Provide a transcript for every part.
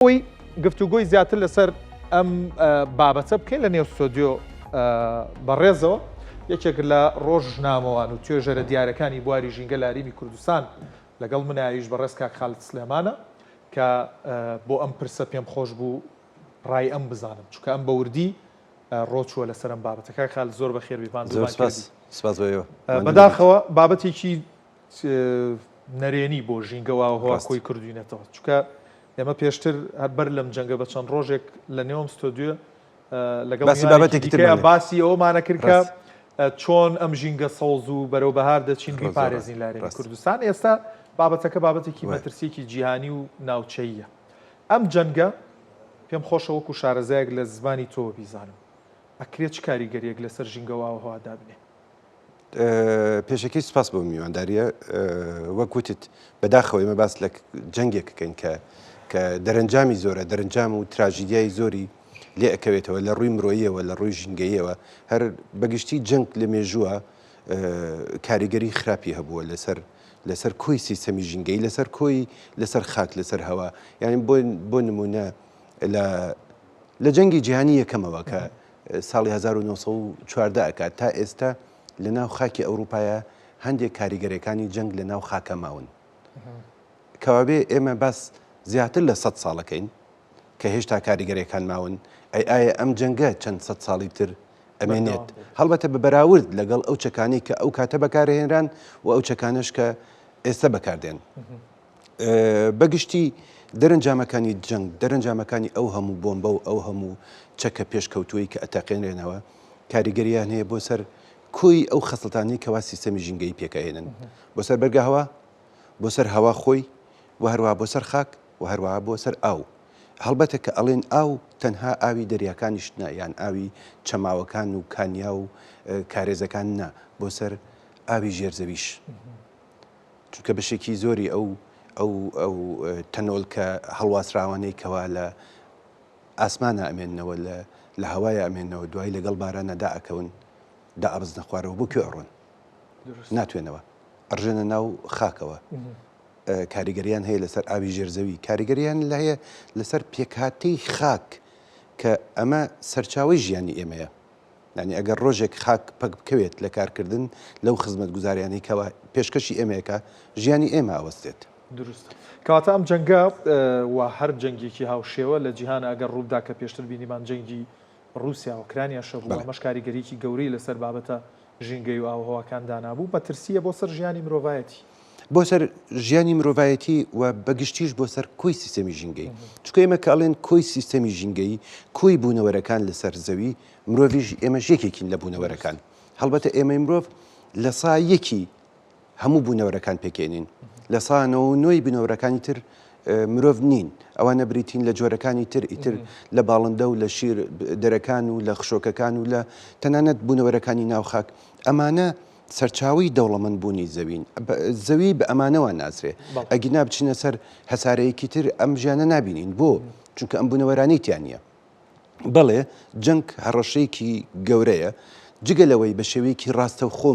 ئەوەی گفتوگۆی زیاتر لەسەر ئەم بابەتە بکەین لە نێو ستۆدیۆ بەڕێزەوە یەکێک لە ڕۆژنامەوان و توێژەرە دیارەکانی بواری ژینگە لە هەرێمی کوردستان لەگەڵ منایش بەڕێز کاک خالد سلێمانە کە بۆ ئەم پرسە پێم خۆش بوو ڕای ئەم بزانم چونکە ئەم بە وردی ڕۆچووە لەسەر ئەم بابەتە. کاک خالد زۆر بەخێربێی ماندوومان کردی. سپاس بۆ ئێوە. بەداخەوە بابەتێکی نەرێنی بۆ ژینگە و ئاوهەوا کۆی کردوینەتەوە چونکە ئێمە پێشتر هەر بەر لەم جەنگە بە چەند ڕۆژێک لە نێوم ستۆدیۆ لەگەڵ باسی بابەتێکی ترمان کرد. باسی ئەوەمانە کرد کە چۆن ئەم ژینگە سەوز و بەرەو بەهار دەچین بیپارێزین لە هەرێمی کوردستان. ئێستا بابەتەکە بابەتێکی مەترسییەکی جیهانی و ناوچەییە. ئەم جەنگە پێم خۆشە وەکو شارەزایەک لە زمانی تۆوە بیزانم ئەکرێ چ کاریگەرییەک لەسەر ژینگە و ئاوهەوا دابنێ؟ پێشەکی سپاس بۆ میوانداریە وەک وتت بەداخەوە ئێمە باس لە جەنگێک بکەین کە کە دەرەنجامی زۆرە دەرەنجام و تراژیدیای زۆری لێ ئەکەوێتەوە لە ڕووی مرۆیەوە لە ڕووی ژینگەیەوە هەر بەگشتی جەنگ لە مێژووە کاریگەری خراپی هەبووە لەسەر لەسەر کۆی سیستەمی ژینگەی لەسەر کۆی لەسەر خاک لەسەر هەوا یعنی بۆ بۆ نمونە لە لە جەنگی جیهانی یەکەمەوە کە ساڵی 1914 ئەکات تا ئێستا لە ناو خاکی ئەوروپایە هەندێک کاریگەرەکانی جەنگ لە ناو خاکە ماون کەوابێ ئێمە باس زیاتر لە سە ساڵەکەین کە هێشتا کاریگەرەکان ماون ئەی ئایا ئەم جەنگە چەند سە ساڵی تر ئەمێنێت هەڵبەتە بە بەراورد لەگەڵ ئەو چەکانەی کە ئەو کاتە بەکارهێنران و ئەو چەکانەش کە ئێستا بەکاردێن بەگشتی دەرەنجامەکانی جەنگ، دەرەنجامەکانی ئەو هەموو بۆمبە و ئەو هەموو چەکە پێشکەوتووەی کە ئەتەقێنرێنەوە، کاریگەرییان هەیە بۆ سەر کۆی ئەو خەسڵەتانەی کەوا سیستەمی ژینگەیی پێکئەهێنن، بۆ سەر بەرگە هەوا، بۆ سەر هەوا خۆی و هەروەها بۆ سەر خاک و هەروەها بۆ سەر ئاو. هەڵبەتە کە ئەڵێن ئاو تەنها ئاوی دەریاکانیش نا یان ئاوی چەماوەکان و کانیا و کارێزەکان نا، بۆ سەر ئاوی ژێر زەویش. چونکە بەشێکی زۆری ئەو ئەو ئەو تەنۆلکە هەڵواسراوانەی کەوا لە ئاسمانە ئەمێننەوە لە لە هەوایە ئەمێنەوە دوای لەگەڵ بارانە دائەکەون دائەبزنە خوارەوە بۆ کوێ ئەڕۆن ناتوێنەوە ئەڕژێنە ناو خاکەوە کاریگەریان هەیە لەسەر ئاوی ژێرزەوی کاریگەریان لە هەیە لەسەر پێکهاتەی خاک کە ئەمە سەرچاوەی ژیانی ئێمەیە یانی ئەگەر ڕۆژێک خاک پەک بکەوێت لە کارکردن لەو خزمەتگوزاریانەی کەوا پێشکەشی ئێمەیەکە ژیانی ئێمە ئەوەستێت. دروستە. کەواتە ئەم جەنگە و هەر جەنگێکی هاوشێوە لە جیهانا ئەگەر ڕووبدا کە پێشتر بینیمان جەنگی ڕووسیا ئۆکرانیاش هەبوو ئەمەش کاریگەریی گەورەی لەسەر بابەتە ژینگەی و ئاووهەواکان دانابوو، مەترسییە بۆ سەر ژیانی مرۆڤایەتی. بۆ سەر ژیانی مرۆڤایەتی و بە گشتیش بۆ سەر کۆی سیستەمی ژینگەی. چونکە ئێمە کە ئەڵێن کۆی سیستەمی ژینگەیی، کۆی بوونەوەرەکان لەسەر زەوی، مرۆڤیش ئێمەش یەکێکین لە بوونەوەرەکان. هەڵبەتە ئێمەی مرۆڤ لە سا یەکی هەموو بوونەوەرەکان پێکێنین. لە سا 99 بوونەوەرەکانی تر مرۆڤ نین. ئەوانە بریتین لە جۆرەکانی تر ئیتر لە باڵندە و لە شیر دەرەکان و لە خشۆکەکان و لە تەنانەت بوونەوەرەکانی ناو خاک. ئەمانە سەرچاوەی دەوڵەمەند بوونی زەوین. زەوی بە ئەمانەوە ناسرێ. ئەگینا بچینە سەر هەسارەیەکی تر ئەم ژیانە نابینین. بۆ؟ چونکە ئەم بوونەوەرانەی تیا نییە. بەڵێ جەنگ هەڕەشەیەکی گەورەیە، جگە لەوەی بە شێوەیەکی ڕاستەوخۆ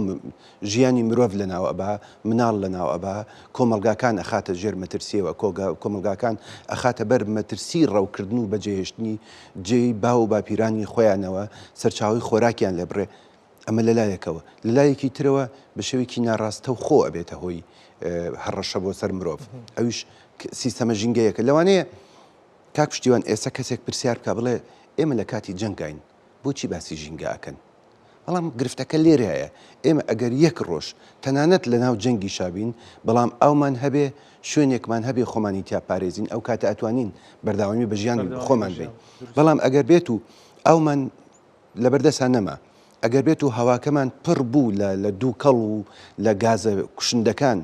ژیانی مرۆڤ لەناو ئەبا، مناڵ لەناو ئەبا، کۆمەڵگاکان ئەخاتە ژێر مەترسیەوە، کۆمەڵگاکان ئەخاتە بەر مەترسی ڕەوکردن و بەجێهێشتنی جێی باو و باپیرانی خۆیانەوە، سەرچاوەی خۆراکیان لێ بڕێ، ئەمە لە لایەکەوە، لە لایەکی ترەوە بە شێوەیەکی ناڕاستەوخۆ ئەبێتە هۆی هەڕەشە بۆ سەر مرۆڤ، ئەویش سیستەمە ژینگەیەکە. لەوانەیە کاک پشتیوان ئێستا کەسێک پرسیار بکا بڵێ ئێمە لە کاتی جەنگاین بۆچی باسی ژینگە ئەکەن؟ بەڵام گرفتەکە لێرەیە ئێمە ئەگەر یەک ڕۆژ تەنانەت لە ناو جەنگیشا بین بەڵام ئاومان هەبێ شوێنێکمان هەبێ خۆمانی تیا پارێزین ئەو کاتە ئەتوانین بەردەوامی بە ژیان خۆمان بین بەڵام ئەگەر بێت و ئاومان لەبەردەسا نەما ئەگەر بێت و هەواکەمان پڕ بوو لە لە دووکەڵ و لە گازە کوشندەکان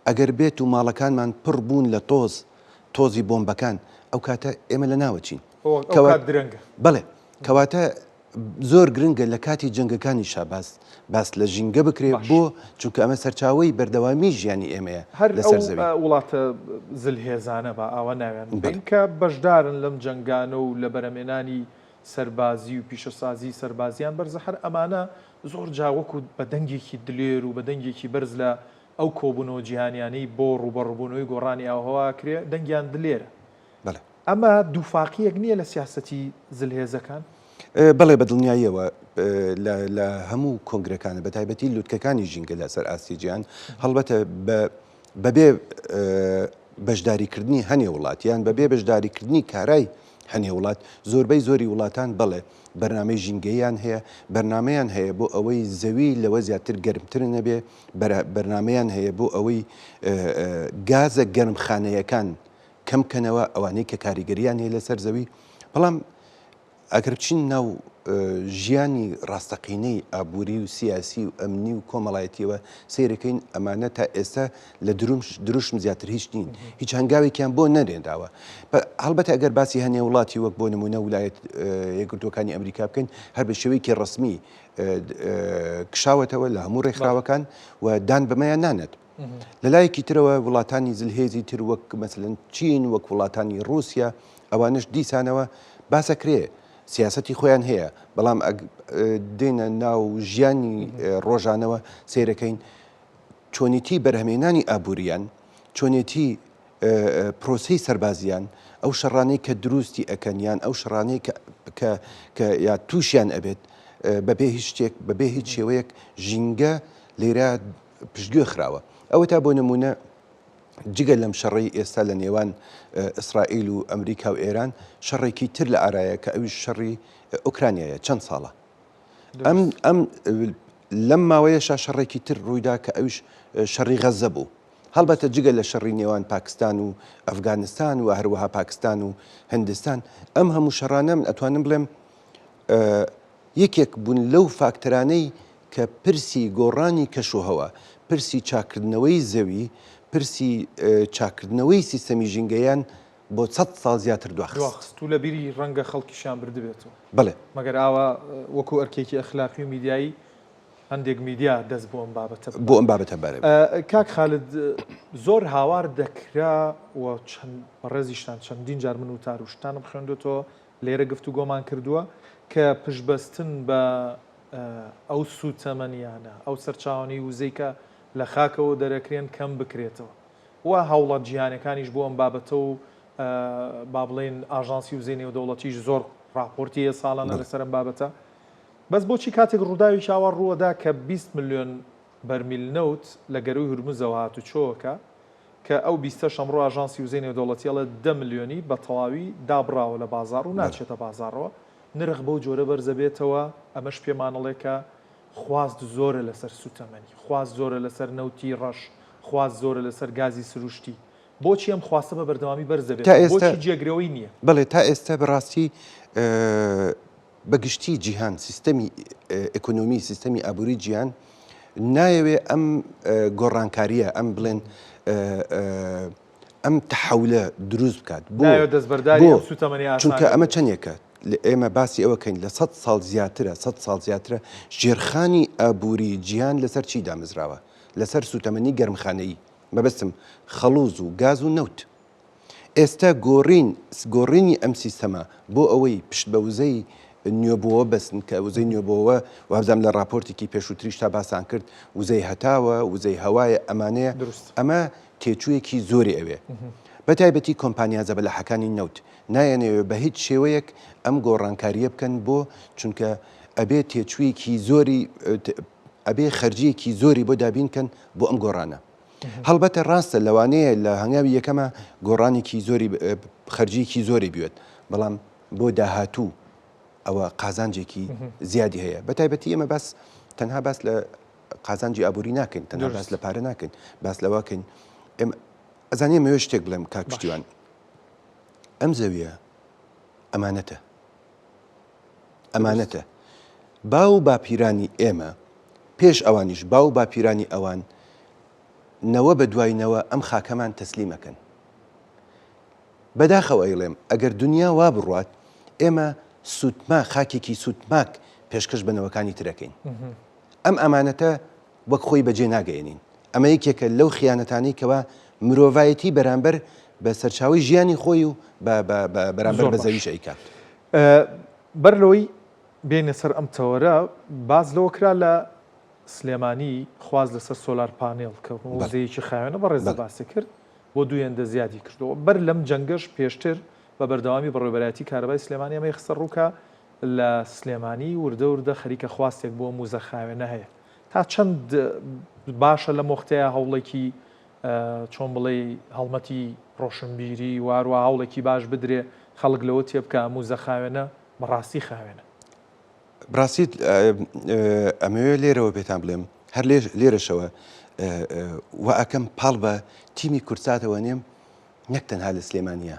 ئەگەر بێت و ماڵەکانمان پڕ بوون لە تۆز، تۆزی بۆمبەکان، ئەو کاتە ئێمە لە ناوەچین. ئەو کات درەنگە. بەڵێ. کەواتە زۆر گرنگە لە کاتی جەنگەکانیشا باس باس لە ژینگە بکرێ بۆ چونکە ئەمە سەرچاوەی بەردەوامی ژیانی ئێمەیە هەر لەسەر زەوی. ئەو وڵاتە زلهێزانە با ئاوا ناویان ببەین کە بەشدارن لەم جەنگانە و لە بەرهەمێنانی سەربازی و پیشەسازی سەربازیان بەرزە هەر ئەمانە زۆر جار وەکو بە دەنگێکی دلێر و بە دەنگێکی بەرز لە ئەو کۆبوونەوە جیهانیانەی بۆ ڕووبەڕووبوونەوەی گۆڕانی ئاووهەوا ئەکرێ دەنگیان دلێرە. بەڵێ. ئەمە دووفاقییەک نییە لە سیاسەتی زلهێزەکان؟ بەڵێ بە دڵنیاییەوە لە هەموو کۆنگرەکانە بە تایبەتی لوتکەکانی ژینگە لەسەر ئاستی جیهان هەڵبەتە بەبێ بەشداریکردنی هەنێ وڵات یان بەبێ بەشداریکردنی کارای هەنێ وڵات زۆربەی زۆری وڵاتان بەڵێ بەرنامەی ژینگەییان هەیە بەرنامەیان هەیە بۆ ئەوەی زەوی لەوە زیاتر گەرمتر نەبێ بەرنامەیان هەیە بۆ ئەوەی گازە گەرمخانەیەکان کەم بکەنەوە ئەوانەی کە کاریگەریان هەیە لەسەر زەوی بەڵام ئەگەر بچین ناو ژیانی ڕاستەقینەی ئابووری و سیاسی و ئەمنی و کۆمەڵایەتیەوە سەیرەکەین ئەمانە تا ئێستا لە دروشم زیاتر هیچ نین هیچ هەنگاوێکیان بۆ نەنێنراوە هەڵبەتە ئەگەر باسی هەنێ وڵاتی وەک بۆ نمونە ولایەت یەکگرتووەکانی ئەمریکا بکەین هەر بە شێوەیەکی ڕسمی کشاوەتەوە لە هەموو ڕێکخراوەکان و دان بەمەیان نانێت. لە لایەکی ترەوە وڵاتانی زلهێزی تر وەک مەسەلەن چین وەک وڵاتانی ڕووسیا ئەوانش دیسانەوە باسەکرێ سیاسەتی خۆیان هەیە بەڵام دێنە ناو ژیانی ڕۆژانەوە سیرەکەین چۆنیتی بەرهەمێنانی ئابووریان چۆنێتی پرۆسی سەربازیان ئەو شەڕانەی کە دروستی ئەکەن یان ئەو شەڕانەی کە کە یا تووشیان ئەبێت بەبێ هیچ شتێک بەبێ هیچ شێوەیەک ژینگە لێرە پشتگوێ خراوە. ئەوەتا بۆ نموونە جگە لەم شەڕەی ئێستا لە نێوان ئیسرائیل و ئەمریکا و ئێران شەڕێکی تر لە ئارایە کە ئەویش شەڕی ئۆکرانیایە چەند ساڵە ئەم ئەم لەم ماوەیەشا شەڕێکی تر ڕوویدا کە ئەویش شەڕی غەزە بوو. هەڵبەتە جگە لە شەڕی نێوان پاکستان و ئەفگانستان و هەروەها پاکستان و هندستان ئەم هەموو شەڕانە من ئەتوانم بڵێم یەکێک بوون لەو فاکتەرانەی کە پرسی گۆڕانی کەشوهەوا، پرسی چاککردنەوەی زەوی، پرسی چاککردنەوەی سیستەمی ژینگەیان بۆ سەد ساڵ زیاتر دواخست. دواخست و لە بیری ڕەنگە خەڵکیشیان بردبێتەوە. بەڵێ. مەگەر ئاوا وەکوو ئەرکێکی ئەخلاقی و میدیایی هەندێک میدیا دەست بۆ ئەم بابەتە ببات. بۆ ئەم بابەتە بەرێ. کاک خالد زۆر هاوار دەکرا و چەند بەڕێزیشتان چەندین جار من وتار و شتانم خوێندۆتەوە لێرە گفتوگۆمان کردووە کە پشتبەستن بە ئەو سووتەمەنییانە، ئەو سەرچاوانەی وزەی کە لە خاکەوە دەرەکرێن کەم بکرێتەوە و هەوڵە جیهانیەکانیش بۆ ئەم بابەتە و با بڵێین ئاژانسی وزەی نێودەوڵەتیش زۆر ڕاپۆرتی هەیە ساڵانە لەسەر ئەم بابەتە. بەس بۆچی کاتێک ڕووداوێکی ئاوا ڕووەدا کە 20 ملیۆن بەرمیل نەوت لە گەرووی هورمزەوە هاتوچۆکە کە ئەو بیستەش ئەمڕۆ ئاژانسی وزەی نێودەوڵەتی ئەڵێ دە ملیۆنی بە تەواوی دابڕاوە لە بازاڕ و ناچێتە بازاڕەوە، نرخ بەو جۆرە بەرزەبێتەوە، ئەمەش پێمان ئەڵێ کە خواست زۆرە لەسەر سوتەمەنی، خواست زۆرە لەسەر نەوتی ڕەش، خواست زۆرە لەسەر گازی سروشتی، بۆچی ئەم خواستە بە بەردەوامی تا بەرزدەبێتەوە؟ ئێستا بۆچی جێگرەوەی نییە؟ بەڵێ تا ئێستا بەڕاستی بە گشتی جیهان سیستەمی ئێکۆنۆمی سیستەمی ئابووری جیهان نایەوێ ئەم گۆڕانکارییە ئەم بڵێن ئەم تەحەولە دروست بکات بۆ دەستبەرداری ئەم سوتەمەنی ئاسانە چونکە ئەمە چەندێکە ئێمە باسی ئەوە کەین لە سە ساڵ زیاترە سە ساڵ زیاترە ژێرخانی ئابووری جیهان لەسەر چی دامەزراوە لەسەر سوتەمەنی گەرمخانەیی مەبەستم خەڵوز و گاز و نەوت ئێستا گۆڕین گۆڕینی ئەم سیستەمە بۆ ئەوەی پشت بە وزەی نوێبووەوە بەستن کە وزەی نوێبووەوە وابزانم لە ڕاپۆرتێکی پێشووتریش تا باسان کرد وزەی هەتاوە وزەی هەوایە ئەمانەیە دروست. ئەمە تێچوویەکی زۆری ئەوێ بە تایبەتی کۆمپانیا زەبەلاحەکانی نەوت نایەنەوێ بە هیچ شێوەیەک ئەم گۆڕانکارییە بکەن بۆ چونکە ئەبێ تێچوویەکی زۆری ئەبێ خەرجییەکی زۆری بۆ دابین کەن بۆ ئەم گۆڕانە. هەڵبەتە ڕاستە لەوانەیە لە هەنگاوی یەکەما گۆڕانێکی زۆری خەرجیەکی زۆری بوێت بەڵام بۆ داهاتوو ئەوە قازانجێکی زیادی هەیە بە تایبەتی ئێمە باس تەنها باس لە قازانجی ئابووری ناکەین تەنها باس لە پارە ناکەین باس لەوەکەین ئێمە ئەزانێ مەوێ شتێک بڵێم کاک پشتیوان ئەم زەویە ئەمانەتە ئەمانەتە باو باپیرانی ئێمە پێش ئەوانیش باو باپیرانی ئەوان نەوە بە دوای نەوە ئەم خاکەمان تەسلیم ئەکەن. بەداخەوە ئەیڵێم ئەگەر دونیا وا بڕوات ئێمە سوتما خاکێکی سوتماک پێشکەش بە نەوەکانی تر ئەکەین. ئەم ئەمانەتە وەک خۆی بەجێ ناگەیەنین. ئەمە یەکێکە لەو خیانەتانەی کەوا مرۆڤایەتی بەرامبەر بە سەرچاوەی ژیانی خۆی و بە بە بە بەرامبەر زۆر بە باش. زەویش ئەیکات. بەر لەوەی بێینە سەر ئەم تەوەرە باس لەوە کرا لە سلێمانی خواست لەسەر solar panel کە وزەیەکی خاوێنە بەڕێزە باسی کرد بۆ دوو هێندە زیادی کردەوە بەر لەم جەنگەش پێشتر بە بەردەوامی بەڕێوەبەرایەتی کارەبای سلێمانی ئەمەی خستە ڕوو کە لە سلێمانی وردە وردە خەریکە خواستێک بۆ ئەم وزە خاوێنە هەیە. تا چەند باشە لەم وەختەیا هەوڵێکی چۆن بڵێی هەڵمەتی ڕۆشنبیری و هەروەها هەوڵێکی باش بدرێ خەڵک لەوە تێبکا ئەم وزە خاوێنە بەڕاستی خاوێنە؟ بڕاستی ئەمەوێ لێرەوە پێتان بڵێم هەر لێرەشەوە وا ئەکەم پاڵ بە تیمی کوردساتەوە نێم نەک تەنها لە سلێمانە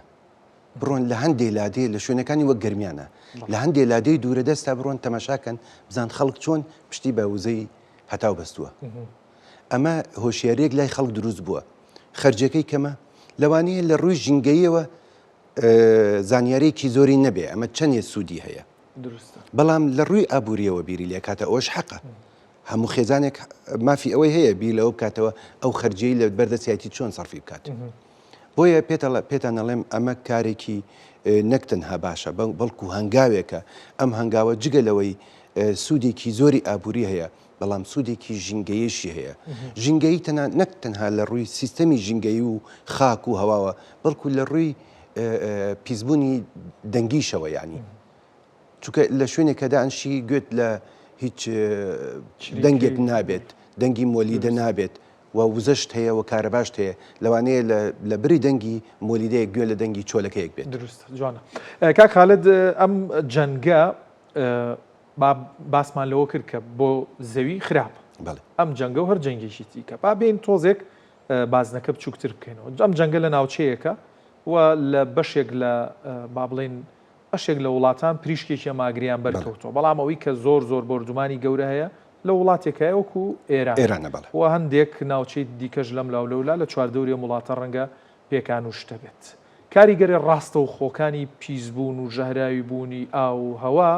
بڕۆن لە هەندێ لادێ لە شوێنەکانی وەک گەرمیانە لە هەندێ لادێی دوورە دەستا بڕۆن تەماشاکەن بزان خەڵک چۆن پشتی بە وزەی هەتاو بەستووە ئەمە هۆشیاریەک لای خەڵک دروست بووە خەرجەکەی کەمە لەوانەیە لە ڕووی ژینگەیەوە زانیارێکی زۆری نەبێ ئەمە چەندێ سوودی هەیە بەڵام لە ڕووی ئابووریەوە بیری لێکاتە ئەوش حەقە هەموو خێزانێک مافی ئەوەی هەیە بیر لەوە بکاتەوە ئەو خەرجیەی لە بەردەستیایەتی چۆن سەرفی بکات. بۆیە پێتان ئەڵێم ئەمە کارێکی نەک تەنها باشە بەڵکو هەنگاوێکە، ئەم هەنگاوە جگە لەوەی سوودێکی زۆری ئابووری هەیە، بەڵام سوودێکی ژینگەیەشی هەیە. ژینگەیی تەنها نەک تەنها لە ڕووی سیستەمی ژینگەیی و خاک و هەواوە، بەڵکو لە ڕووی پیسبوونی دەنگیشەوە یانی. چونکە لە شوێنێک کە دانشی گوێت لە هیچ دەنگێک نابێت دەنگی مۆلیدە نابێت و وزەشت هەیە و کارەباشت هەیە لەوانەیە لە بری دەنگی مۆلیدەیەک گوێ لە دەنگی چۆلەکەیەک بێت. دروست جوانە کاک خالد ئەم جەنگە با باسمان لەوە کرد کە بۆ زەوی خراپ ئەم جەنگە و هەر جەنگێکی دیکە با بین تۆزێک بازنەکە بچووکتر بکەینەوە ئەم جەنگە لە ناوچەیەکە و لە بەشێک لە با بڵین بەشێک لە وڵاتان پریشکێکی ئەم ئاگرەیان بەر کەوتووە، بەڵام ئەوەی کە زۆر زۆر بۆردومانی گەورە هەیە لە وڵاتێک هەیە وەکو ئێران ئێرانە بەڵێ. و هەندێک ناوچەی دیکەش لەم لاو لەولا لە چواردەوری ئەم وڵاتە ڕەنگە پێکان و شتە بێت. کاریگەرە ڕاستەوخۆکانی پیسبوون و ژەهراوی بوونی ئاو و هەوا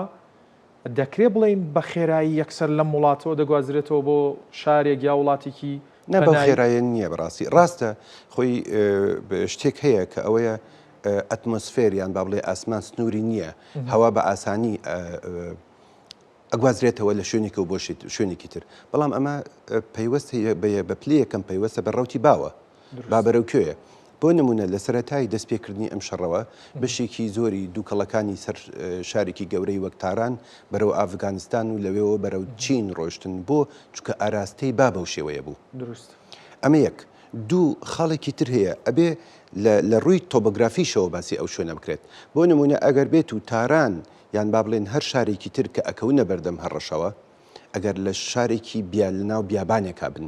دەکرێ بڵێین بە خێرایی یەکسەر لەم وڵاتەوە دەگوازرێتەوە بۆ شارێک یا وڵاتێکی نا بەو پەنای؟ خێرایە نییە بەڕاستی. ڕاستە خۆی شتێک هەیە کە ئەوەیە ئەتمۆسفێر یان با بڵێ ئاسمان سنووری نییە، هەوا بە ئاسانی ئەگوازرێتەوە لە شوێنێکەوە بۆ شوێنێکی تر، بەڵام ئەمە پەیوەست بە پلەی یەکەم پەیوەستە بە ڕەوتی باوە، با بەرەو کوێیە. بۆ نمونە لە سەرەتای دەستپێکردنی ئەم شەڕەوە بەشێکی زۆری دووکەڵەکانی سەر شارێکی گەورەی وەک تاران بەرەو ئافگانستان و لەوێوە بەرەو چین ڕۆشتن بۆ چونکە ئاراستەی با بەو شێوەیە بوو. دروست. ئەمە یەک. دوو، خاڵێکی تر هەیە، ئەبێ لە لە ڕووی تۆبۆگرافیشەوە باسی ئەو شوێنە بکرێت. بۆ نموونە ئەگەر بێت و تاران یان با بڵێین هەر شارێکی تر کە ئەکەونە بەردەم هەڕەشەوە، ئەگەر لە شارێکی بیا لە ناو بیابانێکا بن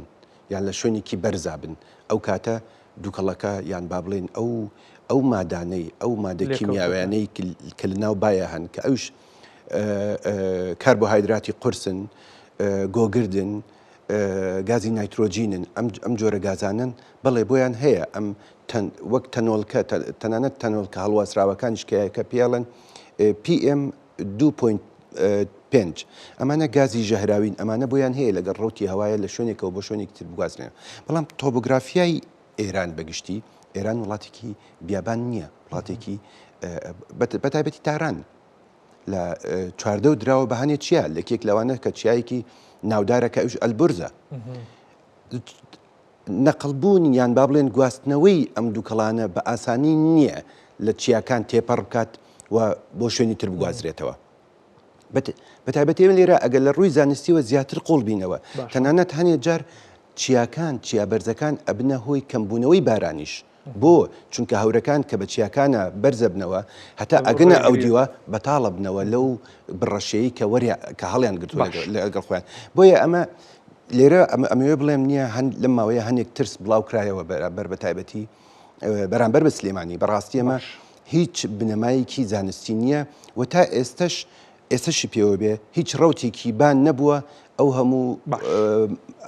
یان لە شوێنێکی بەرزا بن، ئەو کاتە دووکەڵەکە یان با بڵێین ئەو ئەو مادانەی ئەو مادە لێکەوتەکان. کیمیاویانەی کە لە ناو بایا هەن کە ئەویش کاربۆهایدراتی قورسن، گۆگردن، گازی نایترۆجینن، ئەم جۆرە گازانەن، بەڵێ بۆیان هەیە ئەم وەک تەنۆلکە، تەنانەت تەنۆلکە هەڵواسراوەکانیش کە پێڵێن PM 2.5 ئەمانە گازی ژەهراوین، ئەمانە بۆیان هەیە لەگەڵ ڕەوتی هەوایە لە شوێنێکەوە بۆ شوێنێکی تر بگوازرێنەوە. بەڵام تۆبۆگرافیای ئێران بەگشتی، ئێران وڵاتێکی بیابان نییە، وڵاتێکی بەتایبەتی تاران لە چواردەور دراوە بە هەنێ چیا، لەکێک لەوانە کە چیایەکی ناودارە کە ئەویش ئەلبورزە. نەقڵبوون یان با بڵێن گواستنەوەی ئەم دووکەڵانە بە ئاسانی نییە لە چیاکان تێپەڕ بکات و بۆ شوێنی تر بگوازرێتەوە. بە تایبەتی ئێمە لێرە ئەگەر لە ڕووی زانستیەوە زیاتر قوڵ بینەوە تەنانەت هەنێ جار چیاکان چیا بەرزەکان ئەبنە هۆی کەمبوونەوەی بارانیش. بۆ؟ چونکە هەورەکان کە بە چیاکانا بەرزەبنەوە، هەتا ئەگەنە ئەو دیوە، بەتاڵەبنەوە لەو بڕەشەی کە وەریا کە هەڵیان گرتووە لەگەڵ لەگەڵ خۆیان. بۆیە ئەمە لێرە ئەمە ئەمەوێ بڵێم نییە هەن لەم ماوەیە هەنێک ترس بڵاو کرایەوە بەرامبەر بە تایبەتی بەرامبەر بە سلێمانی. بەڕاستی ئەمە هیچ بنەمایەکی زانستی نییە و تا ئێستەش ئێستەشی پێوە بێ هیچ ڕەوتێکی بان نەبووە ئەو هەموو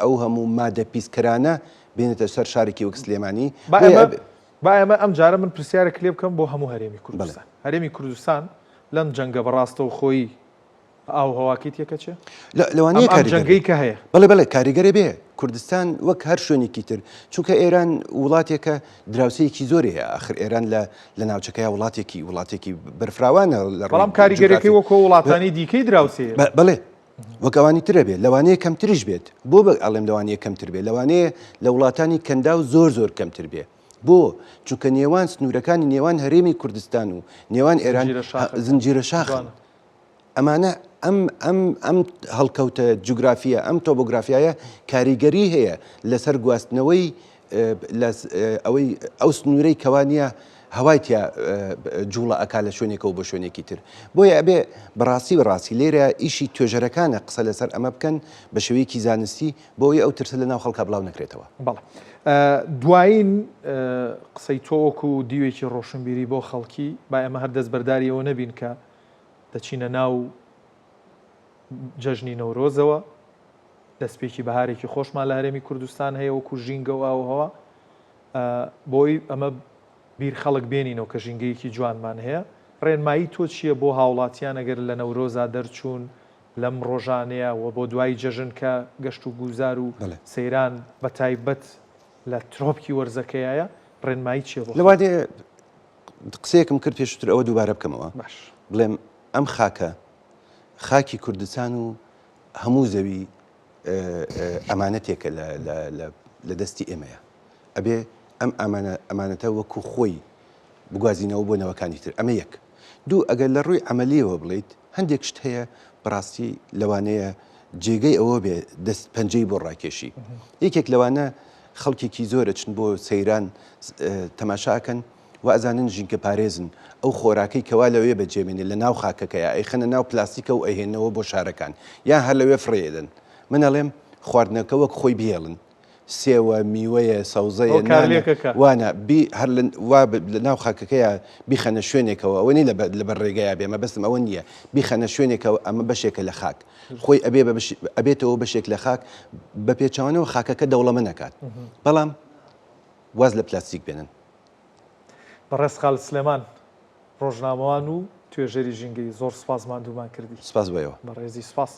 ئەو هەموو مادە پیسکەرانە بێنێتە سەر شارێکی وەک سلێمانی. با ئێمە با ئێمە ئەم جارە من پرسیارێک لێ بکەم بۆ هەموو هەرێمی کوردستان. هەرێمی کوردستان لەم جەنگە بە ڕاستەوخۆیی ئاو هەواکەی تێکەچێ؟ لەوانەیە ئەم جەنگەی کە هەیە. بەڵێ بەڵێ کاریگەرە بێ کوردستان وەک هەر شوێنێکی تر چونکە ئێران وڵاتێکە دراوسێیەکی زۆری هەیە ئاخر ئێران لە لە ناوچەکەیا وڵاتێکی وڵاتێکی بەرفراوانە لە بەڵام کاریگەریەکەی وەکۆ وڵاتانی دیکەی دراوسێ بەڵێ وەک ئەوانی ترە بێت لەوانەیە کەمتریش بێت بۆ بە ئەڵێم لەوانەیە کەمتر بێت لەوانەیە لە وڵاتانی کەنداو زۆر زۆر کەمتر بێ. بۆ؟ چونکە نێوان سنوورەکانی نێوان هەرێمی کوردستان و نێوان ئێران زنجیرە شاخن. ئەمانە ئەم ئەم ئەم هەڵکەوتە جوگرافیە ئەم تۆبۆگرافیایە کاریگەری هەیە لەسەر گواستنەوەی ئەوەی ئەو سنوورەی کەوا نییە هەوای تیا جوڵە ئەکا لە شوێنێکەوە بۆ شوێنێکی تر بۆیە ئەبێ بەڕاستی بەڕاستی لێرە ئیشی توێژەرەکانە قسە لەسەر ئەمە بکەن بە شێوەیەکی زانستی بۆ ئەوەی ئەو ترسە لە ناو خەڵکا بڵاو نەکرێتەوە. بەڵێ. دوایین قسەی تۆ وەکو دیوێکی ڕۆشنبیری بۆ خەڵکی، با ئێمە هەر دەستبەرداری ئەوە نەبین کە دەچینە ناو جەژنی نەورۆزەوە، دەستپێکی بەهارێکی خۆشمان لە هەرێمی کوردستان هەیە وەکو ژینگە و ئاووهەوا، بۆی ئەمە بیر خەڵک بێنینەوە کە ژینگەیەکی جوانمان هەیە، ڕێنمایی تۆ چییە بۆ هاوڵاتیان ئەگەر لە نەورۆزا دەرچوون لەم ڕۆژانەیە و بۆ دوای جەژن کە گەشت و گوزار و سەیران بە تایبەت لە ترۆپکی وەرزەکەیایە، ڕێنمایی چییە بۆ خەڵک؟ لەوانەیە قسەیەکم کرد پێشووتر ئەوە دووبارە بکەمەوە بڵێم ئەم خاکە خاکی کوردستان و هەموو زەوی ئەمانەتێکە لە دەستی ئێمەیە ئەبێ ئەم ئەمانەتە وەکو خۆی بگوازینەوە بۆ نەوەکانی تر ئەمە یەک دوو ئەگەر لە ڕووی عملیەوە بڵیت هەندێک شت هەیە بەڕاستی لەوانەیە جێگەی ئەوە بێ دەست پەنجەی بۆ ڕاکێشی یەکێک لەوانە خەڵکێکی زۆر ئەچن بۆ سەیران تەماشا ئەکەن وا ئەزانن ژینگە پارێزن ئەو خۆراکەی کەوا لەوێ بەجێمێنێ لە ناو خاکەکەیا ئەیخەنە ناو پلاستیکە و ئەیهێننەوە بۆ شارەکان یان هەر لەوێ فڕێ ئەدەن من ئەڵێم خواردنەکە وەک خۆی بهێڵن سێوە میوەیە سەوزەیە نانە وانە بی هەر لە وا لە ناو خاکەکەیا بیخەنە شوێنێکەوە ئەوە نی لەبەر ڕێگەیا بێ مەبەستم ئەوە نییە بیخەنە شوێنێکەوە ئەمە بەشێکە لە خاک خۆی ئەبێ بە ئەبێتەوە بەشێک لە خاک بە پێچەوانەوە خاکەکە دەوڵەمەند ئەکات بەڵام واز لە پلاستیک بێنن. بەڕێز خالد سلێمان ڕۆژنامەوان و توێژەری ژینگەیی زۆر سوپاس ماندوومان کردی. سوپاس بۆ ئێوە. بەڕێزی سوپاس.